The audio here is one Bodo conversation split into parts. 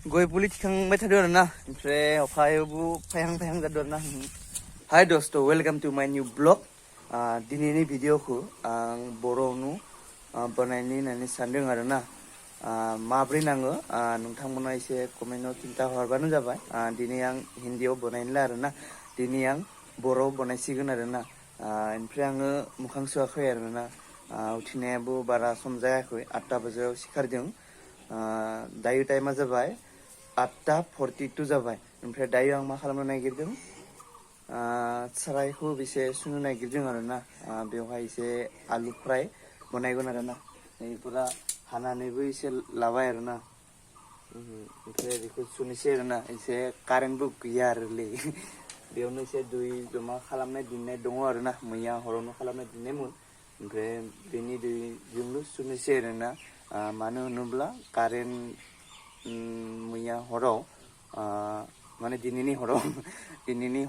गय पुलि थिखांबाय थादों आरो ना ओमफ्राय अखायावबो फायहां जादों आरो ना हाय दोस्त वेलकाम टू माय न्यू ब्लग दिनैनि भिडिअखौ आं बर'आवनो बानायनो होननानै सानदों आरो ना माब्रै नाङो नोंथांमोना एसे कमेन्टआव खिन्था हरबानो जाबाय दिनै आं हिन्दीयाव बानायनोला आरो ना दिनै आं बर'आव बानायसिगोन आरो ना ओमफ्राय आङो मोखां सुवाखै आरो ना उथिनायाबो बारा सम जायाखै 8टा बाजियाव सिखारदों दायो टाइमा जाबाय 8:42 जाबाय ओमफ्राय दायो आं मा खालामनो नागिरदों सारायखौ एसे सुनो नागिरदों आरो ना बेवहाय एसे आलु फ्राय बानायगोन आरो ना पुरा हानानैबो एसे लाबाय आरो ना ओमफ्राय बेखौ सुनोसै आरो ना एसे कारेन्टबो गैया आरोलै बेयावनो एसे दै जमा खालामनाय दोननाय दङ आरो ना मैया हरावनो खालामनाय दोननायमोन ओमफ्राय बेनि दैजोंनो सुनोसै आरो ना मानो होनोब्ला कारेन्ट मैया हराव माने दिनैनि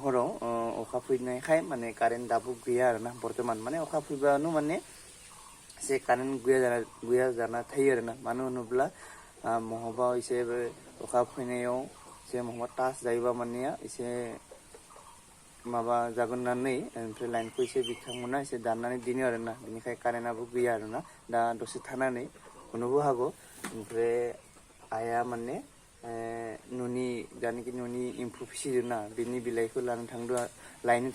हराव अखा फैनायखाय माने कारेन्ट दाबो गैया आरो ना बर्तमान माने अखा फैबानो माने एसे कारेन्ट गैया जाना थायो आरो ना मानो होनोब्ला महाबा एसे अखा फैनायाव एसे महाबा टाच जायोबा माने एसे माबा जागोन होननानै ओमफ्राय लाइनखौ एसे बिथांमोना एसे दाननानै दोनो आरो ना बेनिखाय कारेन्टआबो गैया आरो ना दा दसे थानानै होनोबो हागौ ओमफ्राय आइया माने न'नि एम्फौ फिसिदों ना बेनि बिलाइखौ लायनो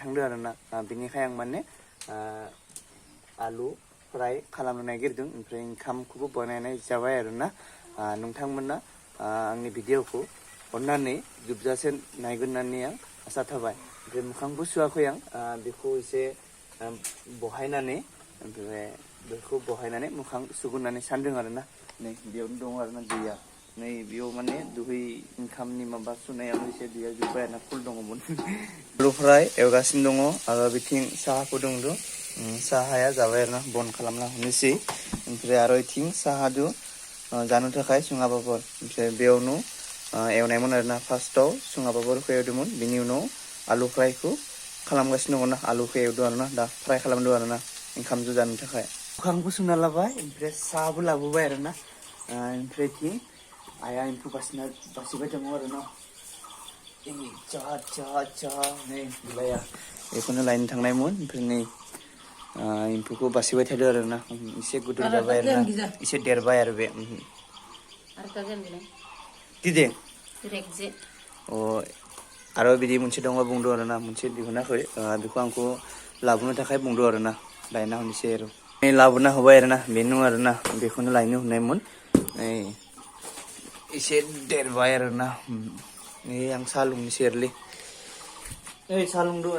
थांदों आरो ना बेनिखाय आं माने आलु फ्राय खालामनो नागिरदों ओमफ्राय ओंखामखौबो बानायनाय जाबाय आरो ना नोंथांमोना आंनि भिडिअखौ अननानै जोबजासे नायगोन होननानै आं आसा थाबाय ओमफ्राय मोखांबो सुवाखै आं बेखौ एसे बहायनानै ओमफ्राय बेखौ बहायनानै मोखां सुगोन होननानै सानदों आरो ना नै बेयावनो दङ आरो ना दैया नै बेयाव माने दुहै ओंखामनि माबा सुनायावनो एसे दैया जोब्बाय आरो ना फुल दङमोन आलुफ्राय एवगासिनो दङ आरो बिथिं साहाखौ दंदो साहाया जाबाय आरो ना बन खालामना होनोसै ओमफ्राय आरो बिथिं साहादो जानो थाखाय सुङा पापर ओमफ्राय बेयावनो एवनायमोन आरो ना फार्स्टआव सुङा पापरखौ एवदोंमोन बिनि उनाव आलु फ्रायखौ खालामगासिनो दङ ना आलुखौ एवदों आरो ना दा फ्राय खालामदों आरो ना ओंखामजों जानो थाखाय मोखांबो सुना लाबाय ओमफ्राय साहाबो लाबोबाय आरो ना ओमफ्राय थिं आइया एम्फौ बासिबाय दङ आरो ना नै बिलाइया बेखौनो लायनो थांनायमोन ओमफ्राय नै एम्फौखौ बासिबाय थादों आरो ना एसे गुदुं जाबाय आरो ना एसे देरबाय आरो बे दिदे आरो बिदि मोनसे दङ बुंदों आरो ना मोनसे दिहुनाखै बेखौ आंखौ लाबोनो थाखाय बुंदों आरो ना लायना होनोसै आरो लाबोना होबाय आरो ना बेनो आरो ना बेखौनो लायनो होननायमोन एसे देरबाय आरो ना नै आं साहा लोंनोसै आरोलै साहा लोंदो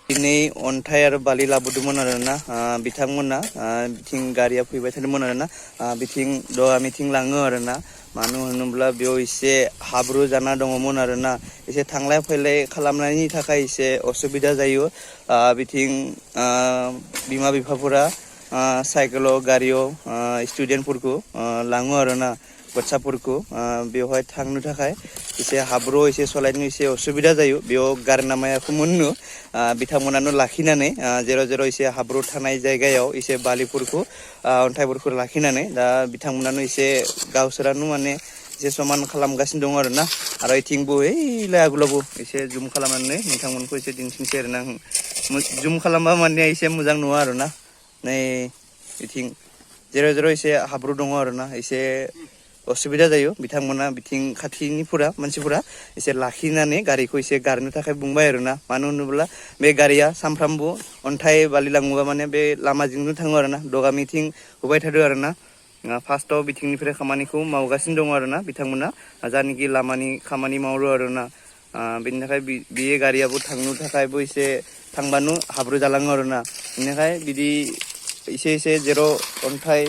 दिनै अन्थाइ आरो बालि लाबोदोंमोन आरो ना बिथांमोना बिथिं गारिया फैबाय थादोंमोन आरो ना बिथिं मिथिं लाङो आरो ना मानो होनोब्ला बेयाव एसे हाब्रु जाना दङमोन आरो ना एसे थांलाय फैलाय खालामनायनि थाखाय एसे असुबिदा जायो बिथिं बिमा बिफाफोरा साइकेलाव गारियाव स्टुडेन्टफोरखौ लाङो आरो ना बाच्चाफोरखौ बेवहाय थांनो थाखाय एसे हाब्रुआव एसे सालायनो एसे असुबिदा जायो बेयाव गारि लामाखौ मोननो बिथांमोनानो लाखिनानै जेराव एसे हाब्रु थानाय जायगायाव एसे बालिफोरखौ अन्थाइफोरखौ लाखिनानै दा बिथांमोनानो एसे गावसोरानो माने एसे समान खालामगासिनो दङ आरो ना आरो इथिंबो आगोलावबो एसे जुम खालामनानै नोंथांमोनखौ एसे दिन्थिनोसै आरो ना जुम खालामबा माने एसे मोजां नुवा आरो ना नै बिथिं जेराव एसे हाब्रु दङ आरो ना एसे असुबिदा जायो बिथांमोना बिथिं खाथिनिफोरा मानसिफोरा एसे लाखिनानै गारिखौ एसे गारनो थाखाय बुंबाय आरो ना मानो होनोब्ला बे गारिया सानफ्रामबो अन्थाइ बालि लाङोबा माने बे लामाजोंनो थाङो आरो ना दगामिथिं होबाय थादों आरो ना फार्स्टआव बिथिंनिफ्राय खामानिखौ मावगासिनो दङ आरो ना बिथांमोना जायनोखि लामानि खामानि मावो आरो ना बेनि थाखाय बे गारियाबो थांनो थाखायबो एसे थांबानो हाब्रु जालाङो आरो ना बेनिखाय बिदि एसे जेराव अन्थाइ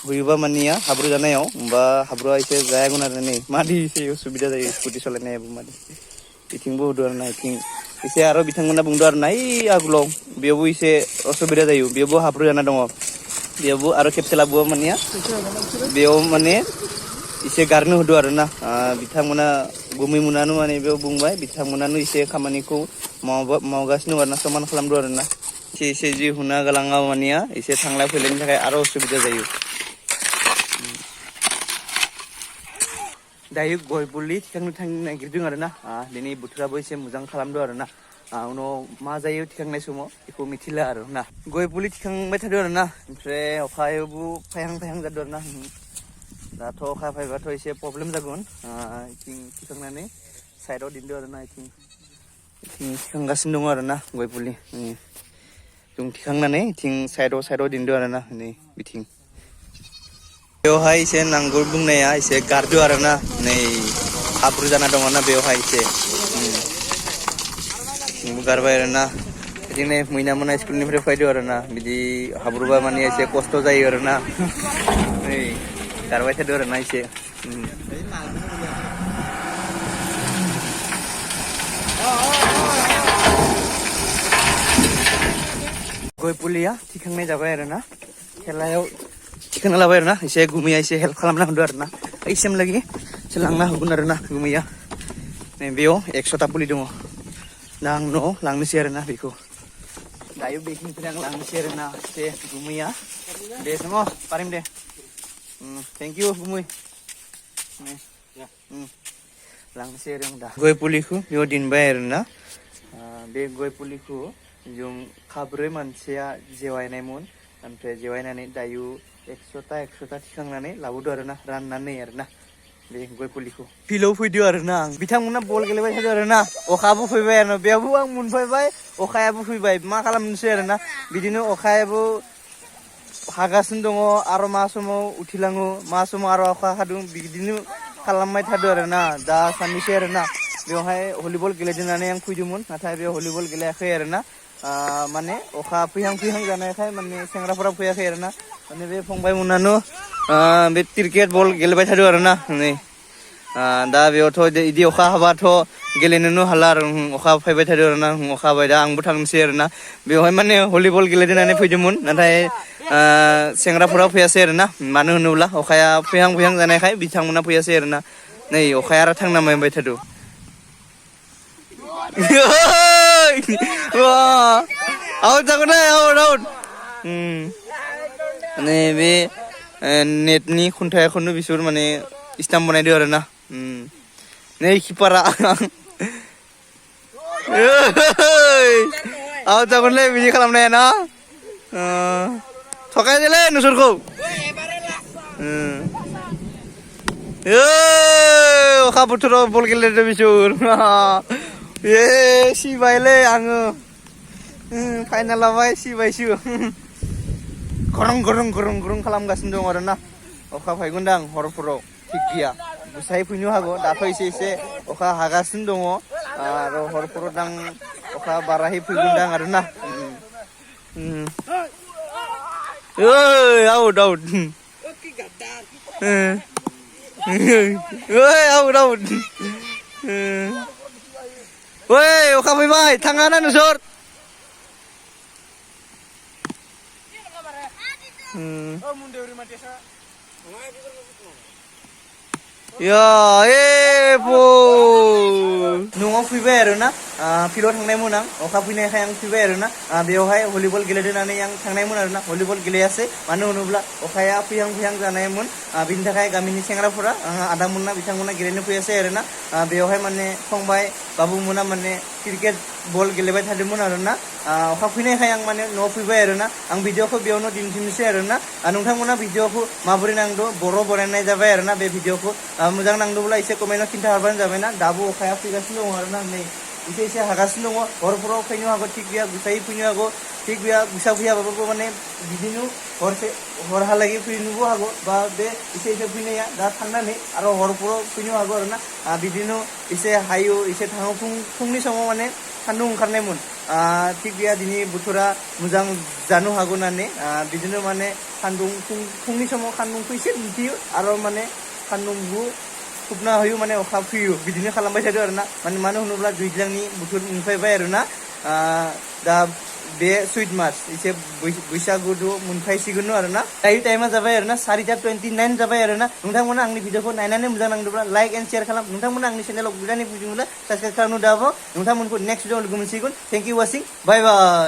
हुयोबा मानिया हाब्रु जानायाव होमबा हाब्रुआ एसे जायागोन आरो नै मादि एसे उसुबिदा जायो स्कुटि सालायनायाबो मादि बिथिंबो होदो आरो ना इथिं एसे आरो बिथांमोना बुंदों आरो ना आगोलाव बेयावबो एसे असुबिदा जायो बेयावबो हाब्रु जाना दङ बेयावबो आरो खेबसे लाबोआ मानिया बेयाव माने एसे गारनो होदो आरो ना बिथांमोना गुमै मोनानो माने बेयाव बुंबाय बिथांमोनानो एसे खामानिखौ मावगासिनो दं आरोना समान खालामदों आरोना एसे जि हुना गालाङा मानिया एसे थांलाय फैलायनि थाखाय आरो असुबिदा जायो दायो गय फुलि थिखांनो थांनो नागिरदों आरोना दिनै बोथोराबो एसे मोजां खालामदों आरोना उनाव मा जायो थिखांनाय समाव बेखौ मिथिला आरोना गय फुलि थिखांबाय थादों आरोना ओमफ्राय अखायाबो फायहां जादों आरोना दाथ' अखा फैबाथ' एसे प्रब्लेम जागोन इथिं थिखांनानै साइडआव दोनदों आरोना इथिं थिखांगासिनो दङ आरोना गय फुलि जों थिखांनानै इथिं साइडआव दोनदों आरोना नै बिथिं बेवहाय एसे नांगोल बुंनाया एसे गारदों आरोना नै हाब्रु जाना दङ ना बेवहाय एसे गारबाय आरोना बिदिनो मैना मोना स्कुलनिफ्राय फैदों आरोना बिदि हाब्रुबा माने एसे खस्थ' जायो आरोना नै गारबाय थादों आरोना एसे गय फुलिया थिखांनाय जाबाय आरोना खेलायाव थिखांना लाबाय आरोना एसे गुमैया एसे हेल्प खालामना होदों आरोना ओइसिम लागि एसे लांना होगोन आरोना गुमैया नै बेयाव 100टा फुलि दङ दा आं न'आव लांनोसै आरोना बेखौ दायो बेखिनिफ्राय आं लांनोसै आरोना एसे गुमैया दे दङ पारिम दे थेंक इउ गुमै लांनोसै आरो आं दा गय फुलिखौ बेयाव दोनबाय आरोना बे गय फुलिखौ जों खाब्रै मानसिया जेवायनायमोन ओमफ्राय जेवायनानै दायो 100टा थिखांनानै लाबोदों आरोना राननानै आरोना बे गय फुलिखौ फिल्डआव फैदों आरोना आं बिथांमोना बल गेलेबाय थादों आरोना अखाबो फैबाय आरो बेयावबो आं मोनफैबाय अखायाबो फैबाय मा खालामनोसै आरोना बिदिनो अखायाबो हागासिनो दङ आरो मा समाव उथिलाङो मा समाव आरो अखा हादों बिदिनो खालामबाय थादों आरोना दा साननैसो आरोना बेवहाय भलिबल गेलेदोंनानै आं फैदोंमोन नाथाय बेयाव भलिबल गेलेयाखै आरोना माने अखा फैहां जानायखाय माने सेंग्राफोरा फैयाखै आरोना माने बे फंबाय मोनानो बे क्रिकेट बल गेलेबाय थादों आरोना नै दा बेयावथ' इदि अखा हाबाथ' गेलेनोनो हाला आरो अखा फैबाय थादों आरोना अखा हाबाय दा आंबो थांनोसै आरोना बेवहाय माने भलिबल गेलेदोंनानै फैदोंमोन नाथाय सेंग्राफोरा फैयासै आरोना मानो होनोब्ला अखाया फैहां जानायखाय बिथांमोना फैयासै आरोना नै अखाया आरो थांना मायबाय थादों आउट जागोन दे आउट माने बे नेटनि खुन्थायाखौनो बिसोर माने स्टाम्प बानायदों आरोना नै किपारा आउट जागोनलै बिदि खालामनाया ना थगायदोलै नोंसोरखौ अखा बोथोराव बल गेलेदों बिसोर सिबायलै आङो फाइनाल लाबाय सिबायसो गरं खालामगासिनो दं आरोना अखा फैगोनदां हरफोराव थिग गैया गुसायै फैनो हागौ दाथ' एसे अखा हागासिनो दङ आरो हरफोराव दां अखा बाराहै फैगोनदां आरोना आउट आउट अखा फैबाय थाङा ना नोंसोर न'आव फैबाय आरोना फिल्डआव थांनायमोन आं अखा फैनायखाय आं फैबाय आरोना बेवहाय भलिबल गेलेदोंनानै आं थांनायमोन आरोना भलिबल गेलेयासै मानो होनोब्ला अखाया फैहां जानायमोन बिनि थाखाय गामिनि सेंग्राफोरा आदामोना बिथांमोना गेलेनो फैयासै आरोना बेवहाय माने फंबाय बाबुमोना माने क्रिकेट बल गेलेबाय थादोंमोन आरोना अखा फैनायखाय आं माने न'आव फैबाय आरोना आं भिडिअखौ बेयावनो दिन्थिनोसै आरोना नोंथांमोना भिडिअखौ माबोरै नांदो बर' बनायनाय जाबाय आरोना बे भिडिअखौ मोजां नांदोंब्ला एसे कमेन्टआव खिन्थाहरबानो जाबायना दाबो अखाया फैगासिनो दङ आरोना नै एसे हागासिनो दङ हरफोराव फैनो हागौ थिग गैया गुसायै फैनो हागौ थिग गैया गुसा फैयाबाबो माने बिदिनो हरहालागै फैनोबो हागौ बा बे एसे फैनाया दा थांनानै आरो हरफोराव फैनो हागौ आरोना बिदिनो एसे हायो एसे थाङो फुंनि समाव माने सान्दुं ओंखारनायमोन थिग गैया दिनै बोथोरा मोजां जानो हागौ होननानै बिदिनो माने सान्दुं फुंनि समाव सान्दुंखौ एसे दिन्थियो आरो माने सान्दुंबो खुबना होयो माने अखा फैयो बिदिनो खालामबाय थादों आरोना मानो होनोब्ला दैज्लांनि बोथोर मोनफैबाय आरोना दा बे सुइट मास एसे बैसागुदो मोनफायसिगोन आरो ना दायो टाइमा जाबाय आरो ना 4:29 जाबाय आरो ना नोंथांमोना आंनि भिडिअखौ नायनानै मोजां नांदोंब्ला लाइक एन्ड शेयार खालाम नोंथांमोना आंनि चेनेलाव गोदानै फैदोंब्ला साबस्क्राइब खालामनो दाबाव नोंथांमोनखौ नेक्स्ट भिडिअ लोगो मोनसिगोन थेंक इउ वाचिं बाय बाय